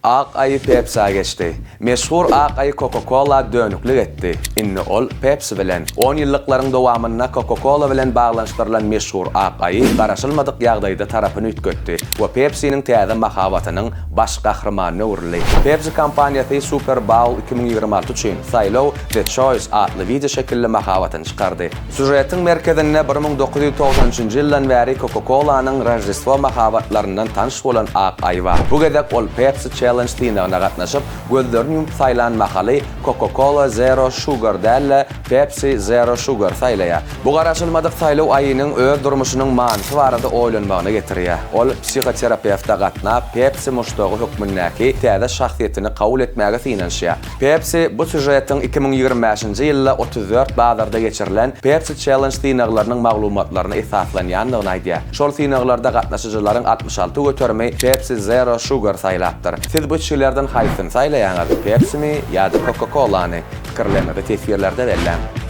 Ak aýy Pepsi-a geçdi. Meşhur ak aýy Coca-Cola dönüklik etdi. Indi ol Pepsi bilen. On ýyllyklaryň dowamynda Coca-Cola bilen baglanyşdyrylan meşhur ak aýy garaşylmadyk ýagdaýda tarapyny üýtgetdi we Pepsi-niň täze mahabatynyň baş gahrymanyna öwrüldi. Pepsi kompaniýasy Super Bowl 2026 üçin Saýlaw, The Choice, atly wideo şekilli mahabatyny çykardy. Sýužetiň merkezinde 1993 nji ýyldan bäri Coca-Cola-nyň Roždestwo mahabatlaryndan tanyş bolan ak aýy bar. Bu gezek ol Pepsi Challenge synagyna gatnaşyp, gözlerini ýumup saýlan mahaly Coca-Cola Zero Sugar däl-de, Pepsi Zero Sugar saýlaýar. Bu garaşylmadyk saýlaw aýynyň öz durmuşynyň manysy barada oýlanmagyna getirýär. Ol psihoterapewte gatnap, Pepsi muşdagy hökmündäki täze şahsyýetini kabul etmäge synanyşýar. Pepsi bu sýužetiň 2025-nji ýylda 34 bazarda geçirilen Pepsi Challenge synaglarynyň maglumatlaryna esaslanýandygyny aýdýar. Şol synaglarda gatnaşyjylaryň 66 göterimi Pepsi Zero Sugar saýlapdyr. Siz bu içgilerden haýsyny saýlaýaňyz, Pepsimi ýa-da Coca-Cola-ny? Pikirleriňizi teswirlerde belläň.